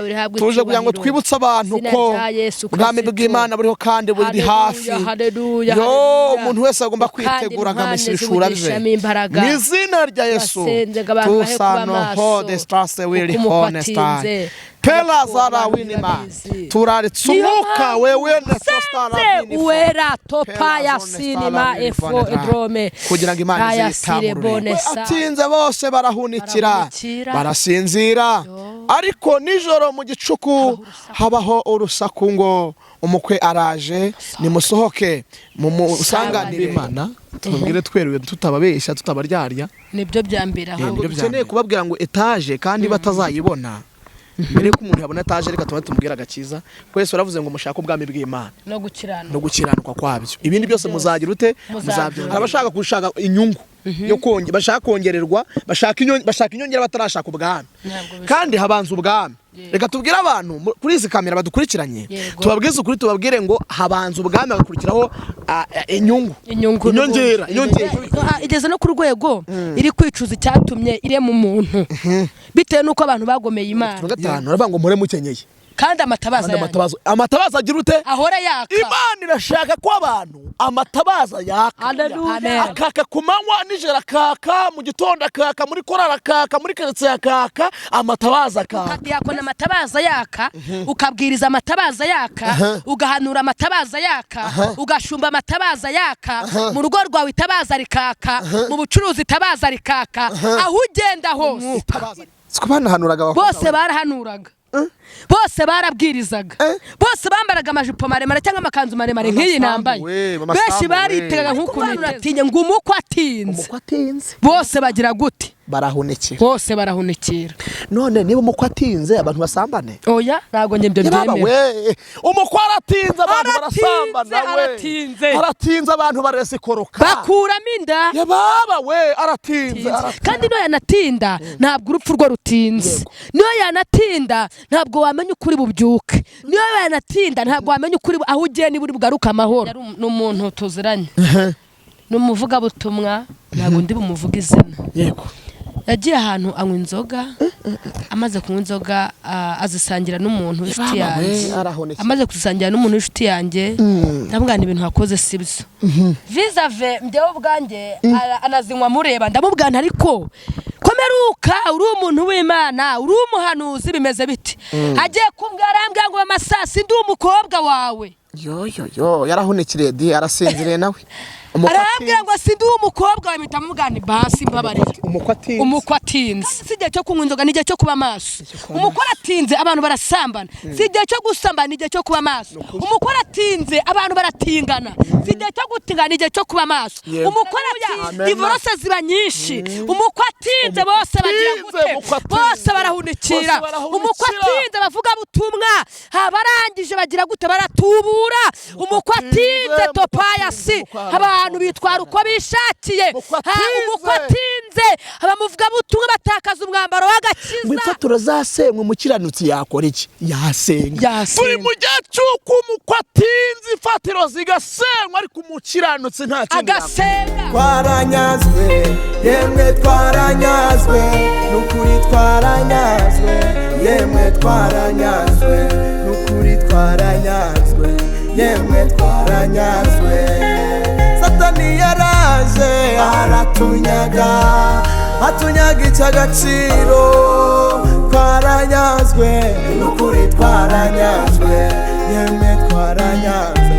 Rihabwe Tuje kugira ngo icyubahiro. twibutse abantu Izina ko rya Yesu ubwami Kristo. bw'Imana buriho kandi buri Haleluya, hafi. haleluya, Yo, haleluya. umuntu wese agomba Kandi kwitegura intwane akamesha bye zibugishamo imbaraga. mu izina rya Yesu. Turasenze ngo abantu bahe kuba Tusano maso, hode strase wili kuko umukwe honestai atinze. pela Ariko zara abantu winima ntibabizi. Turaritse Niyo umwuka mpamvu wewe. Senze uwera topa ya sinima efo edrome Kugira ngo Imana Aya sire izitamurure. bone sa. Atinze, bose barahunikira, Barahunikira. barasinzira. Ariko nijoro mu gicuku habaho urusaku ngo: "Umukwe araje, nimusohoke mumusanganire." Imana tubabwire tweruye, tutababeshya, tutabaryarya. Nibyo bya mbere aho. Ntabwo dukeneye kubabwira ngo etaje kandi batazayibona. Mbere yuko umuntu yabona etaje, reka tuba tumubwire agakiza. Twese uravuze ngo mushake ubwami bw'Imana no gukiranuka no gukiranuka kwabyo, ibindi byose muzagira ute? Muzabyongera. Hari abashaka gushaka inyungu yo konge, bashaka kongererwa, bashaka inyongera batarashaka ubwami. Ntabwo bishoboka. Kandi habanza ubwami. Reka tubwire abantu kuri izi kamera badukurikiranye, tubabwize ukuri, tubabwire ngo habanza ubwami, hagakurikiraho inyungu. Inyungu. Inyongera, inyongera. Igeze no ku rwego iri kwicuza icyatumye irema umuntu, bitewe n'uko abantu bagomeye Imana. Gatanu baravuga ngo muhore mukenyeye. Kandi amatabaza Kandi yanyu amatabaza, amatabaza agira ute? Ahora yaka. Imana irashaka ko abantu amatabaza yaka. Haleluya. Amen. Akaka ku manywa, nijoro akaka, mu gitondo akaka, muri korari akaka, muri karitsiye akaka, amatabaza akaka. Ukadiyakona amatabaza yaka, ukabwiriza amatabaza yaka, ugahanura amatabaza yaka, ugashumba amatabaza yaka, mu rugo rwawe itabaza rikaka, mu bucuruzi itabaza rikaka, aho ugenda hose. Siko banahanuraga abakobwa? Bose barahanuraga, bose barabwirizaga, bose bambaraga amajipo maremare cyangwa amakanzu maremare nk'iyi nambaye. We, mama Benshi Sambu we. baritegaga nk'ukuntu uratinye ngo umukwe atinze. Umukwe atinze. Bose bagira gute? Barahunikira. Bose barahunikira. None niba umukwe atinze, abantu basambane? Oya, ntabwo njye ibyo Yababa byemera. we, umukwe aratinze, abantu Aratinze, barasambana we. Aratinze. Aratinze, abantu baresikoroka. Bakuramo inda. Yababa we, aratinze, aratinze. Kandi niyo yanatinda, ntabwo urupfu rwo rutinze. Niyo yanatinda, ntabwo wamenya ukuri bubyuke. Niyo yanatinda, ntabwo wamenya ukuri aho ugiye niba uri bugaruke amahoro. Ni umuntu tuziranye, ni umuvugabutumwa, ntabwo ndi bumuvuge izina. Yagiye ahantu anywa inzoga. Amaze kunywa inzoga, azisangira n'umuntu w'inshuti Yababa we, yanjye. arahonekera. Amaze kuzisangira n'umuntu w'inshuti yanjye, ndamubwira nti: "Ibintu wakoze si byo." Vizave njyewe ubwanjye anazinywa mureba. Ndamubwira nti: "Ariko komeruka uri umuntu w'Imana, uri umuhanuzi, bimeze biti?" Agiye kumbwira, arambwira ngo: "Mama, si ndi umukobwa wawe." Yo yo yo, yarahunikiriye di, arasinziriye nawe. Umukwe Arambwira ngo: "Si ndi umukobwa wawe." Mpita mubwira nti: "Basi mbabarira." Umukwe atinze. Umukwe atinze, si igihe cyo kunywa inzoga, ni igihe cyo kuba maso. Umukwe atinze, abantu barasambana, si igihe cyo gusambana, ni igihe cyo kuba maso. Umukwe atinze, abantu baratingana, si igihe cyo gutingana, ni igihe cyo kuba maso. Umukwe atinze, Amen. divorce ziba nyinshi. Umukwe atinze, bose bagira Atinze, gute? umukwe atinze. Bose barahunikira. Bose barahunikira. Umukwe atinze, bavuga butumwa abarangije bagira gute? Baratubura. Umukwe atinze, Umukwe topayasi atinze, umukwe abantu bitwara uko bishakiye. Umukwe atinze. Umukwe atinze, abamuvugabutumwa batakaza umwambaro Ngo w'agakiza. imfaturo zasenywe, umukiranutsi yakora iki? Yasenga. Yasenga. Turi mu gihe cy'uko umukwe atinze, imfatiro zigasenywa, ariko umukiranutsi nta kindi yakora. Agasenga. Twaranyazwe, yemwe twaranyazwe, nukuri twaranyazwe, yemwe twaranyazwe, nukuri twaranyazwe, yemwe twaranyazwe. Satani yaraje aratunyaga, atunyaga icy'agaciro. Twaranyazwe, nukuri twaranyazwe, yemwe twaranyazwe,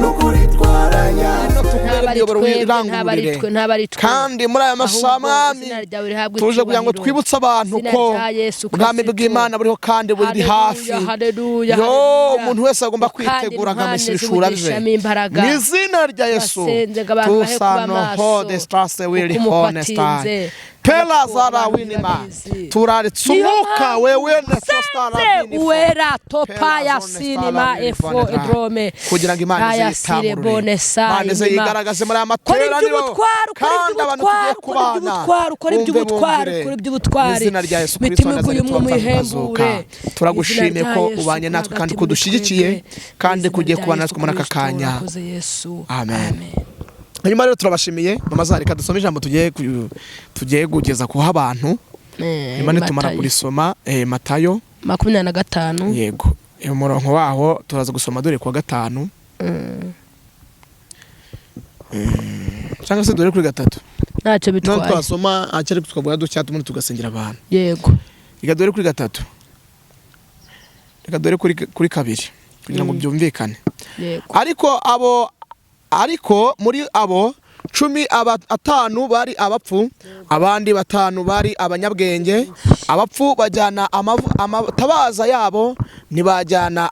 nukuri twaranyazwe. Ntabwo ari Imiyoboro twebwe, ntabwo ari irangururire. twe, ntabwo ari twe. Kandi muri aya masaha, Ahubwo Mwami, izina ryawe rihabwe tuje kugira ngo icyubahiro. twibutse abantu Izina ko rya Yesu ubwami Kristo. bw'Imana buriho kandi buri Haleluya, hafi. haleluya, Yo, haleluya. umuntu wese agomba Kandi kwitegura intwane akamesa ibishura bye zibugishamo imbaraga. mu izina rya Yesu. Turasenze ngo abantu bahe kuba Tusano maso, hode strase wili kuko umukwe honestai atinze. pela Ariko zara abantu winima ntibabizi. Turaritse Niyo umwuka mpamvu wewe. Senze uwera topa ya sinima efo edrome Kugira ngo Imana Aya ize yitamurure, sire sa Imana ize inima. yigaragaze muri aya Kora materaniro, iby'ubutwari, ukora kandi abantu tugiye iby'ubutwari, ukora kubana iby'ubutwari, ukora bumve, iby'ubutwari, bumvire. ukora iby'ubutwari. Mu izina rya Yesu Kristo Mitima wa iguye Nazareti umwe wapfanye ukazuka, muhembure. turagushimiye Izina ko rya Yesu ubanye natwe kandi hagati ko muri udushyigikiye, twebwe. kandi Izina ko ugiye rya kubana Yesu natwe muri aka Kristo, kanya. urakoze Yesu. Amen. Hanyuma rero turabashimiye. Mama Zari, reka dusome ijambo tugiye kugeza kuha abantu. Nyuma nitumara Matayo. kurisoma, Matayo. 25. Yego, umurongo waho turaza gusoma dore kuwa 5 cyangwa se dore kuri 3. Ntacyo bitwaye. Twasoma akiri tukavuga ducya tumwe tugasengera abantu. Yego. Reka dore kuri 3. Reka dore kuri 2 kugira ngo byumvikane. Yego. Ariko muri abo 15 bari abapfu, abandi 5 bari abanyabwenge. Abapfu bajyana amatabaza yabo, ntibajyana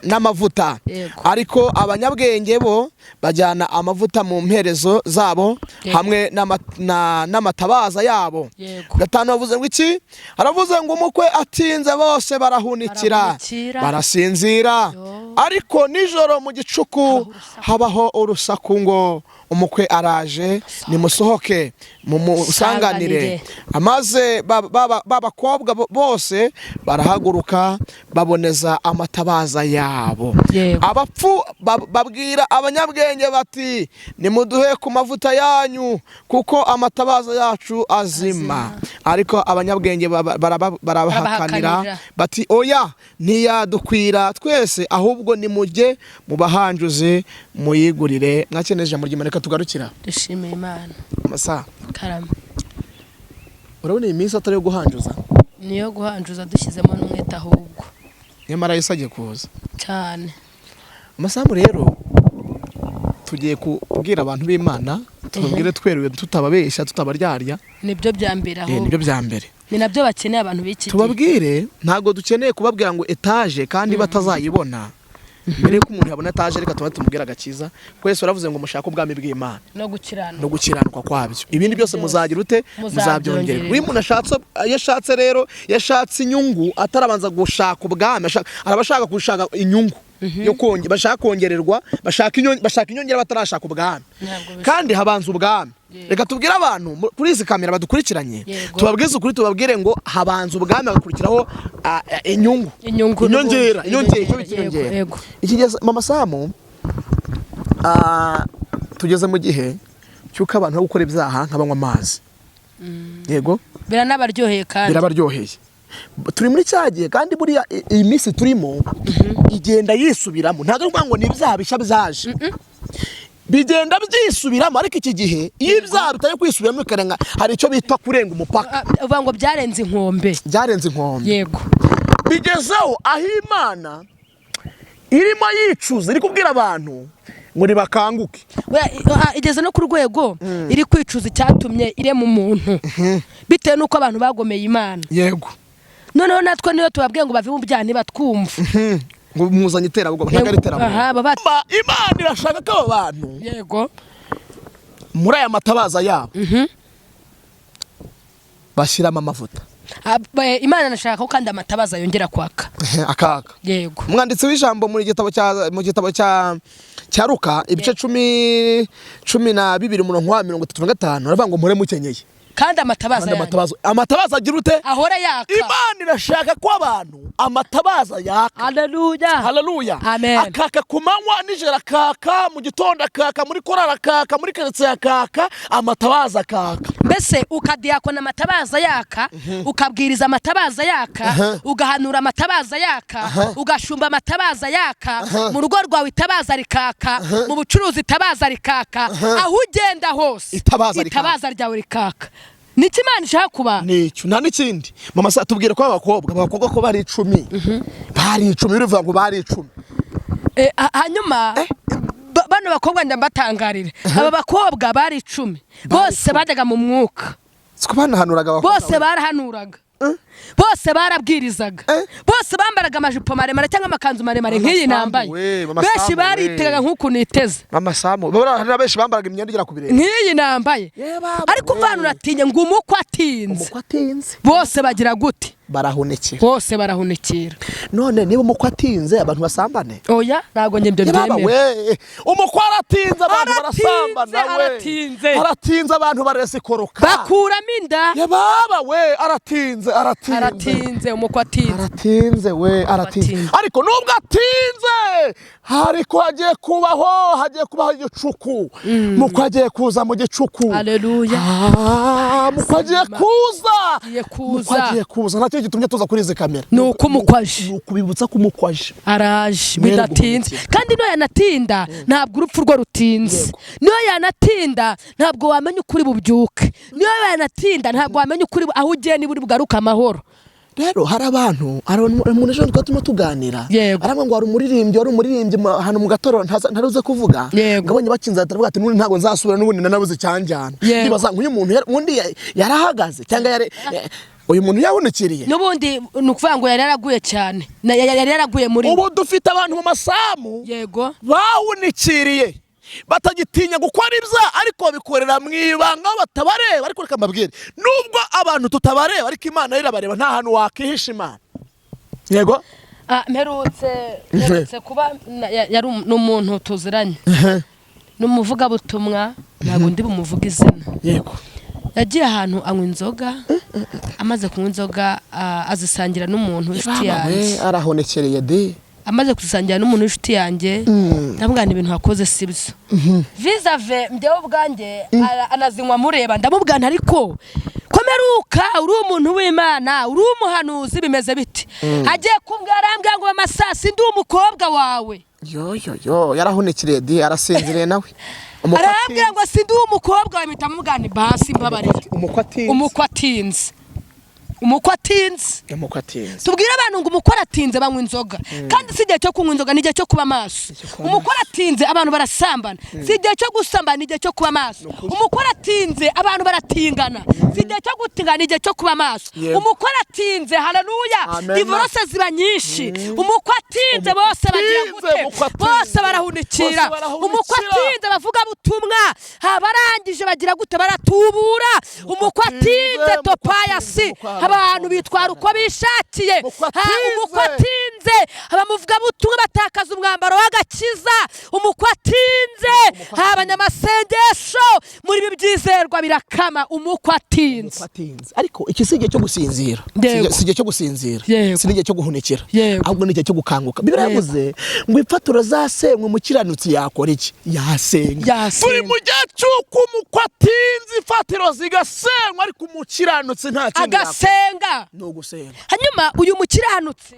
n'amavuta. Ariko abanyabwenge bo bajyana amavuta mu mperezo zabo hamwe n'amatabaza yabo. 5 bavuze ngo iki? Aravuze ngo umukwe atinze bose barahunikira, barasinzira. Ariko nijoro mu gicuku habaho urusaku ngo umukwe araje, nimusohoke mumusanganire. Amaze babakobwa bose barahaguruka baboneza amatabaza yabo. Abapfu babwira abanyabwenge bati nimuduhe ku mavuta yanyu kuko amatabaza yacu azima. Ariko abanyabwenge barabahakanira bati oya, ntiyadukwira twese, ahubwo nimujye mubahanjuze muyigurire. Mwakeneje ijambo ry'Imana, reka tugarukira. Dushimiye Imana. Amasaha. Karame. Urabona iyi minsi atari yo guhanjuza? Niyo guhanjuza dushyizemo n'umwete ahubwo. Nyamara Yesu agiye kuza. Cyane. Amasaha rero tugiye kubwira abantu b'Imana, tubabwire tweruye tutababeshya tutabaryarya. Nibyo bya mbere ahubwo. Nibyo bya mbere. Ni nabyo bakeneye abantu b'iki gihe. Tubabwire, ntago dukeneye kubabwira ngo etaje kandi batazayibona. Mbere ko umuntu yabona etaje reka tuba tumubwira agakiza. Kwese uravuze ngo mushaka ubwami bw'Imana no gukiranuka, no gukiranuka kwabyo, ibindi byose muzagira ute? Muzabyongererwa. Uyu muntu yashatse rero, yashatse inyungu atarabanza gushaka ubwami, arabashaka gushaka inyungu yo konge, bashaka kongererwa, bashaka inyongera batarashaka ubwami. Kandi habanza ubwami. Reka tubwire abantu kuri izi kamera badukurikiranye, tubabwize ukuri, tubabwire ngo habanza ubwami hagakurikiraho inyungu, inyongera, inyongera. Iki gihe Mama Samu, tugeze mu gihe cy'uko abantu bari gukora ibyaha nk'abanywa amazi. Yego, biranabaryoheye kandi birabaryoheye. Turi muri cya gihe kandi buriya iyi minsi turimo igenda yisubiramo. Ntabwo ari ukuvuga ngo ni ibyaha bishya byaje, bigenda byisubiramo. Ariko iki gihe iyo ibyaha bitari kwisubiramo bikarenga, hari icyo bita kurenga umupaka. Uvuga ngo byarenze inkombe. Byarenze inkombe. Yego. Bigezeho aho Imana irimo yicuza, iri kubwira abantu ngo nibakanguke. Igeze no ku rwego iri kwicuza icyatumye irema umuntu, bitewe n'uko abantu bagomeye Imana. Yego. Noneho natwe niyo tubabwiye ngo bave mu byaha ntibatwumva. Ngo muzanye iterabwoba, ntabwo ari iterabwoba. Imana irashaka ko abo bantu, yego, muri aya matabaza yabo bashyiramo amavuta. Imana irashaka ko kandi amatabaza yongera kwaka, akaka. Yego. Umwanditsi w'ijambo muri gitabo cya mu gitabo cya Ruka ibice 12 umurongo wa 35 aravuga ngo mpore mukenyeye kandi amatabaza amatabaza agira ute? Ahora yaka. Imana irashaka ko abantu amatabaza yaka. Haleluya, haleluya. Amen. Akaka ku manywa, nijoro akaka, mu gitondo akaka, muri korari akaka, muri karitsiye akaka, amatabaza akaka. Mbese ukadiyakona amatabaza yaka, ukabwiriza amatabaza yaka, ugahanura amatabaza yaka, ugashumba amatabaza yaka, mu rugo rwawe itabaza rikaka, mu bucuruzi itabaza rikaka, aho ugenda hose itabaza ryawe rikaka. Niki Imana ishaka kuba? Nicyo, nta n'ikindi. Mama sa tubwire ko abakobwa ko bari 10. Bari 10, bivuga ngo bari 10. Hanyuma bano bakobwa ndambatangarire. Aba bakobwa bari 10. Bose bajyaga mu mwuka. Siko banahanuraga abakobwa. Bose barahanuraga. Bose barabwirizaga. Bose bambaraga amajipo maremare cyangwa amakanzu maremare nk'iyi nambaye. Benshi baritegaga nk'uku niteze. Mama Samu, baba benshi bambaraga imyenda igera ku birenge. Nk'iyi nambaye. Ariko umvana uratinya ngo umukwe atinze. Umukwe atinze. Bose bagira gute? Barahunikira. Bose barahunikira. None niba umukwe atinze abantu basambane? Oya, ntago njye ibyo byemera. Umukwe aratinze abantu barasambana we. Aratinze. Aratinze abantu baresikoroka. Bakuramo inda. Yababa we, aratinze, aratinze. Aratinze umukwe atinze. Aratinze we, aratinze. Ariko nubwo atinze, ariko hagiye kubaho igicuku. Mukwe agiye kuza mu gicuku. Haleluya. Mukwe agiye kuza. Mukwe agiye kuza. kindi gitumye tuza kuri izi kamera. Ni uko umukwaje. Ni ukubibutsa ko umukwaje Araje Mwere bidatinze. guhumukira. Kandi niyo yanatinda, ntabwo urupfu rwo rutinze. Niyo yanatinda, ntabwo wamenya ukuri bubyuke. Niyo yanatinda, ntabwo wamenya ukuri aho ugiye niba uri bugaruke amahoro. Rero hari abantu, hari umuntu ejo twari turimo tuganira, arambwira ngo hari umuririmbyi wari umuririmbyi ahantu mu gatorero ntaruze kuvuga, ngo abonye bakinze aravuga ati: "N'ubundi ntabwo nzasubira, n'ubundi nanabuze icyanjyana." Ndibaza ngo uyu muntu ubundi yarahagaze cyangwa yari uyu muntu yahunikiriye? N'ubundi ni ukuvuga ngo yari yaraguye cyane, yari yaraguye muri Ubu dufite abantu mu masamu bahunikiriye, batagitinya gukora ibyaha, ariko babikorera mu ibanga batabareba. Ariko reka mbabwire, nubwo abantu tutabareba, ariko Imana yo irabareba. Nta hantu wakihisha Imana. Yego. Ah, mperutse kuba yari n'umuntu tuziranye, ni umuvugabutumwa, ntabwo ndi bumuvuge izina. Yagiye ahantu anywa inzoga. Amaze kunywa inzoga, azisangira n'umuntu w'inshuti yanjye. Arahonekereye de. Amaze kuzisangira n'umuntu w'inshuti yanjye, ndamubwira nti: "Ibintu wakoze si byo." Vis-à-vis njyewe ubwanjye, anazinywa mureba. Ndamubwira nti: "Ariko komeruka uri umuntu w'Imana, uri umuhanuzi, bimeze bite?" Agiye kumbwira, arambwira ngo: "Mama, sasi ndi umukobwa wawe." Yo yo yo, yarahonekeriye de, arasinziriye nawe. Arambwira ngo: "Si ndi umukobwa wawe." Mpita mubwira nti: "Basi mbabarira." Umukwe atinze. Umukwe atinze, umukwe atinze. Umukwe atinze. Tubwire abantu ngo umukwe aratinze, banywa inzoga, kandi si igihe cyo kunywa inzoga, ni igihe cyo kuba maso. Umukwe aratinze, abantu barasambana, si igihe cyo gusambana, ni igihe cyo kuba maso. Umukwe aratinze, abantu baratingana, si igihe cyo gutingana, ni igihe cyo kuba maso. Umukwe aratinze, haleluya, Amen. divorce ziba nyinshi. Umukwe atinze, bose bagira Atinze, gute? umukwe atinze. Bose barahunikira. Bose barahunikira. Umukwe atinze, bavuga butumwa abarangije bagira gute? Baratubura. Umukwe atinze, Umukwe topayasi, atinze, umukwe abantu bitwara uko bishakiye. Umukwe Ha, atinze. Umukwe atinze, abamuvugabutumwa batakaza umwambaro w'agakiza. Umukwe atinze, abanyamasengesho muri ibi byizerwa birakama. Umukwe atinze. Umukwe atinze, ariko iki si igihe cyo gusinzira. Si igihe cyo gusinzira, si n'igihe cyo guhunikira, ahubwo ni igihe cyo gukanguka. Bibiliya yavuze ngo imfatiro zasenywe, umukiranutsi yakora iki? Yasenga. Yasenga. Turi mu gihe cy'uko umukwe atinze, imfatiro zigasenywa, ariko umukiranutsi nta kindi yakora, Agasenga. ni ugusenga. Hanyuma uyu mukiranutsi,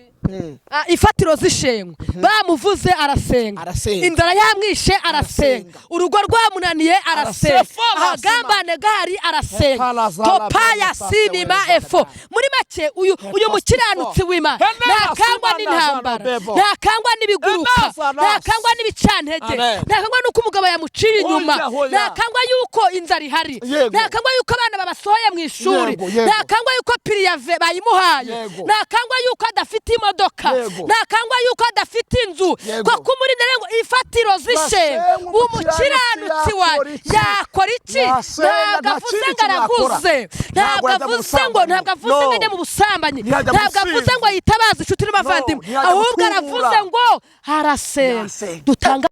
ifatiro zishenywe, bamuvuze, arasenga. Arasenga. Inzara yamwishe, arasenga. Arasenga. Urugo rwamunaniye, arasenga. Arasefa, Ahagambane gahari, arasenga. Hepala Topaya zala sinima bene efo. Muri make, uyu mukiranutsi w'Imana Henera ntakangwa simana n'intambara, zana bebo. ntakangwa n'ibiguruka, Henera zana. ntakangwa n'ibicantege, Amen. ntakangwa n'uko umugabo yamuciye inyuma, Hoya, hoya. ntakangwa yuko inzara ihari, ntakangwa yuko abana babasohoye mu ishuri, Yego, yego. ntakangwa yuko préavis bayimuhaye, ntakangwa yuko adafite imodoka, ntakangwa yuko adafite inzu, kuko muri ngo ifatiro zishe, Basenga, umukiranutsi wawe yakora iki? Yakora iki? Yasenga, Ntabwo nta avuze kindi ngo kintu yakora. araguze, ntabwo Ntabwo yajya mu avuze ngo busambanyi. ntabwo avuze ngo No. ajye mu busambanyi, Ntiyajya mu ntabwo avuze businzi. ngo yitabaze inshuti n'abavandimwe, No, ntiyajya ahubwo gutubura. aravuze ngo arasenga. Yasenga. Dutanga.